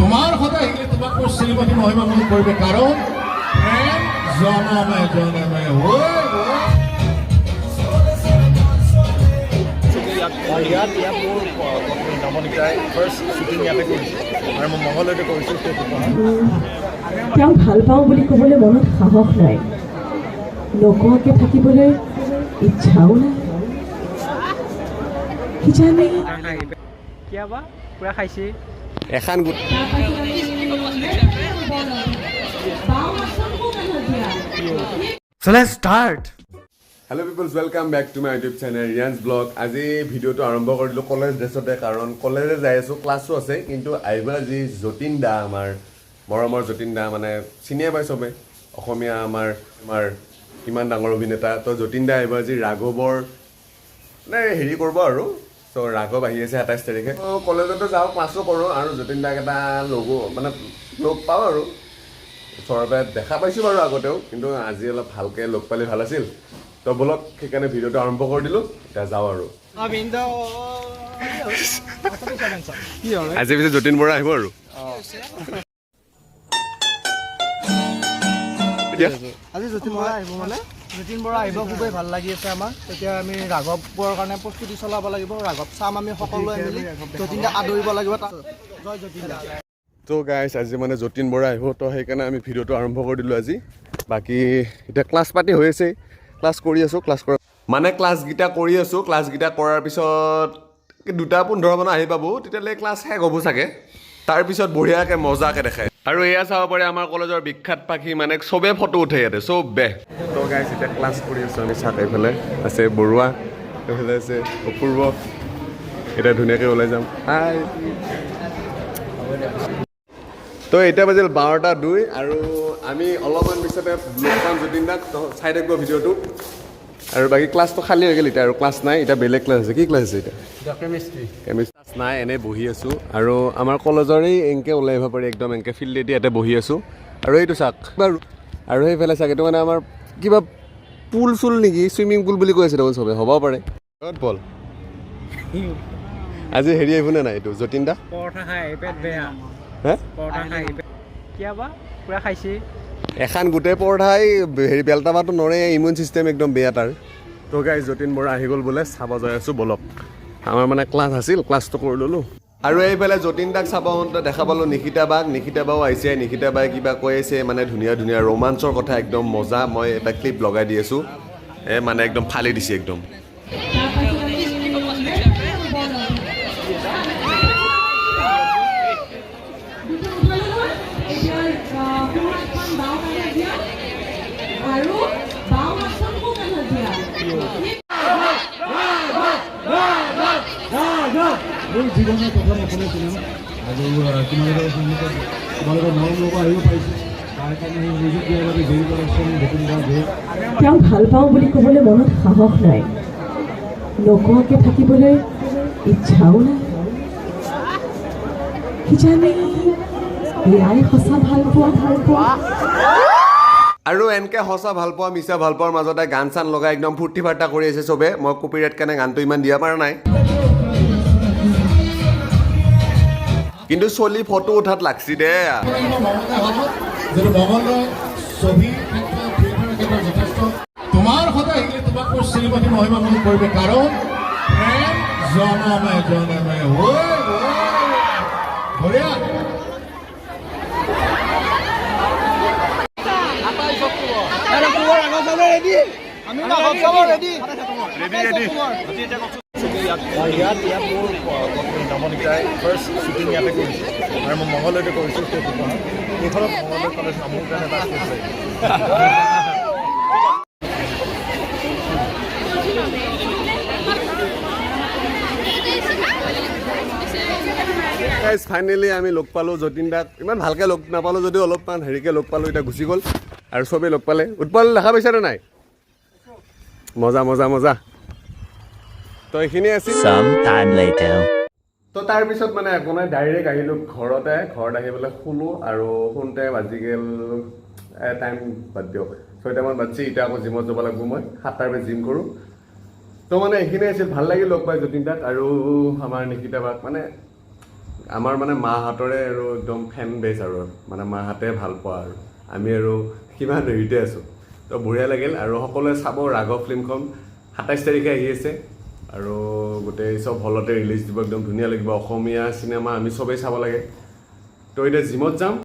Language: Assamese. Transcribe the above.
তোমাৰ সদায় আহিলে তোমাক মোৰ শ্ৰীমতী মহিমা মনত পৰিব, কাৰণ প্ৰেম জনমে জনমে হৈ। ইয়াত ইয়াত মোৰ পত্নী নৱনীতাই ফাৰ্ষ্ট শ্বুটিং ইয়াতে কৰিছে আৰু মই মংগলদৈতে কৰিছোঁ সেই উপহাৰ। তেওঁক ভাল পাওঁ বুলি ক'বলৈ মনত সাহস নাই, নোকোৱাকৈ থাকিবলৈ ইচ্ছাও নাই। কিজানি কিয় বা পুৰা খাইছে। এখন গোট। So let's start. Hello peoples, welcome back to my YouTube channel Riyan's blog. আজি ভিডিঅ'টো আৰম্ভ কৰিলোঁ কলেজ ড্ৰেছতে, কাৰণ কলেজে যাই আছোঁ, ক্লাছো আছে। কিন্তু আহিব আজি যতীন দা, আমাৰ মৰমৰ যতীন দা, মানে চিনিয়ে পায় চবে, অসমীয়া আমাৰ ইমান ডাঙৰ অভিনেতা। তো যতীন দা আহিব আজি, ৰাঘৱৰ মানে হেৰি কৰিব আৰু। চ' ৰাঘৱ আহি আছে 27 তাৰিখে। তো কলেজতো যাওঁ, ক্লাছো কৰোঁ আৰু যতীন দাক এটা লগো মানে লগ পাওঁ আৰু ওচৰৰ পৰা দেখা পাইছোঁ বাৰু আগতেও, কিন্তু আজি অলপ ভালকৈ লগ পালে ভাল আছিল। তো ব'লক, সেইকাৰণে ভিডিঅ'টো আৰম্ভ কৰি দিলোঁ। এতিয়া যাওঁ আৰু। আজি পিছে যতীন বৰা আহিব আৰু। এতিয়া আজি যতীন বৰা আহিব, মানে যতীন বৰা আহিব, খুবেই ভাল লাগি আছে আমাৰ। তেতিয়া আমি ৰাঘৱৰ কাৰণে প্ৰস্তুতি চলাব লাগিব, ৰাঘৱ চাম আমি সকলোৱে মিলি, যতীন দাক আদৰিব লাগিব। জয় যতীন দা। তো গাইছ, আজি মানে যতীন বৰা আহিব, তো সেইকাৰণে আমি ভিডিঅ'টো আৰম্ভ কৰি দিলোঁ আজি। বাকী এতিয়া ক্লাছ পাতি হৈ আছে, ক্লাছ কৰি আছোঁ, ক্লাছ কৰা মানে ক্লাছকেইটা কৰি আছোঁ। ক্লাছকেইটা কৰাৰ পিছত 2:15 মানত আহি পাব, তেতিয়াহ'লে ক্লাছ শেষ হ'ব চাগে। তাৰপিছত বঢ়িয়াকৈ মজাকৈ দেখায়। আৰু এয়া চাব পাৰে আমাৰ কলেজৰ বিখ্যাত পাখি, মানে চবে ফটো উঠে ইয়াতে চবে। তো গাইছ, এতিয়া ক্লাছ কৰি আছোঁ আমি। চাক, এইফালে আছে বৰুৱা, এইফালে আছে অপূৰ্ব। এতিয়া ধুনীয়াকৈ ওলাই যাম। হাই। তো এতিয়া বাজিল 12:02 আৰু আমি অলপমান পিছতে লগ পাম যতীন দাক। তো চাই থাকিব ভিডিঅ'টো। আৰু বাকী ক্লাছটো খালী হৈ গ'ল এতিয়া, আৰু ক্লাছ নাই, এতিয়া বেলেগ ক্লাছ আছে। কি ক্লাছ আছে এতিয়া? কেমিষ্ট্ৰি। কেমিষ্ট্ৰি ক্লাছ নাই, এনেই বহি আছোঁ। আৰু আমাৰ কলেজৰেই এনেকৈ ওলাই আহিব পাৰি, একদম এনেকৈ ফিল্ডেদি ইয়াতে বহি আছোঁ। আৰু এইটো চাওক বাৰু, আৰু সেইফালে চাওক, এইটো মানে আমাৰ কিবা পুল চুল নেকি, চুইমিং পুল বুলি কৈ আছে দেখোন চবে, হ'ব পাৰে। ক'ত বল আজি হেৰি আহিব নে নাই এইটো যতীন দা? পৰঠা খাই পেট বেয়া। হে? পৰঠা খাই কিয় বা পুৰা খাইছে। এখন গোটেই পৰঠাই হেৰি বেলটাবাটো নৰে, ইমিউন চিষ্টেম একদম বেয়া তাৰ। তো গাইজ, যতীন বৰা আহি গ'ল বোলে, চাব যাই আছোঁ ব'লক। আমাৰ মানে ক্লাছ আছিল, ক্লাছটো কৰি ল'লোঁ। আৰু এইফালে যতীন দাক চাব আহোঁতে দেখা পালোঁ নিশিতা বাক। নিশিতা বাও আহিছে। নিশিতা বাই কিবা কৈ আছে, মানে ধুনীয়া ধুনীয়া ৰোমাঞ্চৰ কথা, একদম মজা। মই এটা ক্লিপ লগাই দি আছোঁ। মানে একদম ফালি দিছে একদম। এতিয়া সোঁ হাতখন বাওঁ কান্ধত দিয়া আৰু বাওঁ হাতখন সোঁ কান্ধত দিয়া। মোৰ জীৱনৰ প্ৰথম অসমীয়া চিনেমা আৰু তোমালোকৰ সন্মুখত তোমালোকৰ মৰম ল'ব আহিব পাৰিছোঁ, তাৰ কাৰণে সেই সুযোগ দিয়াৰ বাবে জেৰি প্ৰডাকশ্যন, যতীন দা বহুত তেওঁক ভাল পাওঁ বুলি ক'বলৈ মনত সাহস নাই, নোকোৱাকৈ থাকিবলৈ ইচ্ছাও নাই। কিজানি এয়াই সঁচা ভাল পোৱা, ভাল পোৱা। আৰু এনেকে সঁচা ভাল পোৱা মিছা ভাল পোৱাৰ মাজতে গান চান লগাই একদম ফূৰ্তি ফাৰ্তা কৰি আছে চবে। মই কপিৰাইট কাৰণে গানটো ইমান দিয়া পৰা নাই, কিন্তু চলি ফটো উঠাত লাগছি দে। যিটো মংগলদৈ ছবিৰ ক্ষেত্ৰত, থিয়েটাৰৰ ক্ষেত্ৰত যথেষ্ট তোমাৰ সদায় আহিলে তোমাক মোৰ শ্ৰীমতী মহিমা মনত পৰিব, কাৰণ প্ৰেম জনমে জনমে হৈ। বঢ়িয়া। আমি ৰাঘৱ চাব ৰেডি। Ready ready. ইয়াত ইয়াত মোৰ পত্নী নৱনীতাই ফাৰ্ষ্ট শ্বুটিং ইয়াতে কৰিছে আৰু মই মংগলদৈতে কৰিছোঁ সেই উপহাৰ। এইখনত মংগলদৈ কলেজ মোৰ কাৰণে এটা স্পেচিয়েল। গাইজ, ফাইনেলি আমি লগ পালোঁ যতীন দাক। ইমান ভালকৈ লগ নাপালোঁ যদিও অলপমান হেৰিকৈ লগ পালোঁ। এতিয়া গুচি গ'ল আৰু চবেই লগ পালে। উৎপল দেখা পাইছানে নাই? মজা মজা মজা। তো এইখিনিয়ে আছিল। Some time later. তো তাৰপিছত মানে একো নাই, ডাইৰেক্ট আহিলোঁ ঘৰতে। ঘৰত আহি পেলাই শুলোঁ আৰু শুওঁতে বাজি গ'ল, টাইম বাদ দিয়ক, 6টামান বাজছি। এতিয়া আকৌ জিমত যাব লাগিব, মই 7টাৰ পৰা জিম কৰোঁ। তো মানে এইখিনিয়ে আছিল, ভাল লাগিল লগ পাই যতীন দাক আৰু আমাৰ নিশিতা বাক। মানে আমাৰ মানে মাহঁতৰে আৰু একদম ফেন বেচ আৰু মানে মাহঁতে ভাল পোৱা আৰু আমি আৰু কিমান হেৰিতে আছোঁ। তো বঢ়িয়া লাগিল আৰু সকলোৱে চাব ৰাঘৱ ফিল্মখন, 27 তাৰিখে আহি আছে আৰু গোটেই চব হলতে ৰিলিজ দিব, একদম ধুনীয়া লাগিব। অসমীয়া চিনেমা আমি চবেই চাব লাগে। তো এতিয়া জিমত যাম।